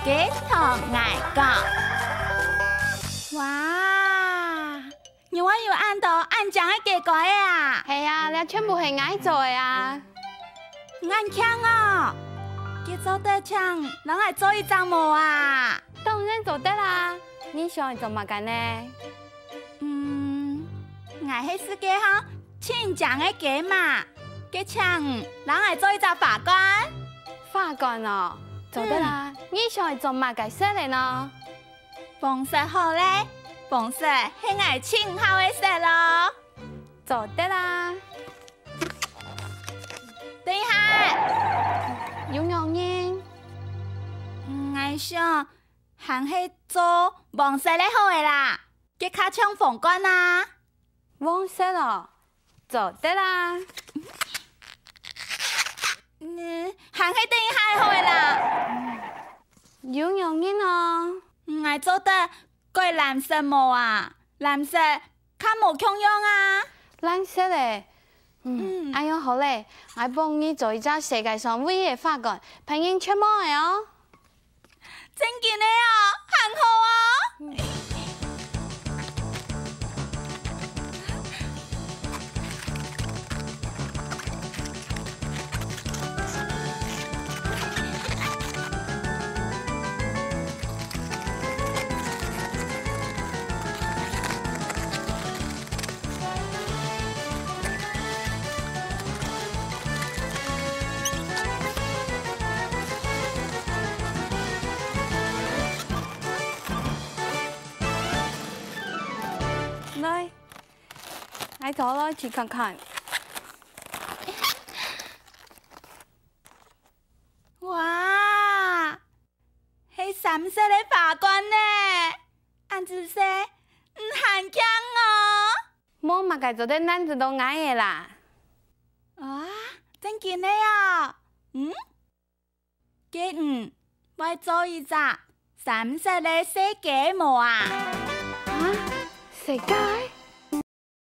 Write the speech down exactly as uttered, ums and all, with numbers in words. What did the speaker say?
雞同𠊎講。哇，你還有恁多恁靚个雞胲仔啊！係啊，這全部係𠊎做个啊！恁慶哦！該做得請摎𠊎做一隻無啊？當然做得啊！你想愛做麼个呢？嗯，𠊎係世界上盡靚个雞嫲，該請你摎𠊎做一隻花冠。花冠哦，做得啊！你想愛做麼个色个呢？紅色好咧，紅色係𠊎盡好个色咯。做得啊！等一下，有仰形？𠊎想還係做黃色个好个啦，該較像皇冠啊。黃色哦，做得啊！嗯，還係等一下好个啦。有仰形哦？𠊎做得改藍色無啊？藍色較無共樣啊！藍色个，嗯，嗯。恁樣好咧，𠊎幫你做一隻世界上唯一个花冠，別人絕無个哦！ 正經个哦，還好哦！來，𠊎做來試看看。哇，係三色个花冠呢！恁仔細，你還慶哦！無麼个做得難得著𠊎个啦！啊，正經个哦！嗯？ 該你會做一隻三色个細雞無啊？啊，細雞？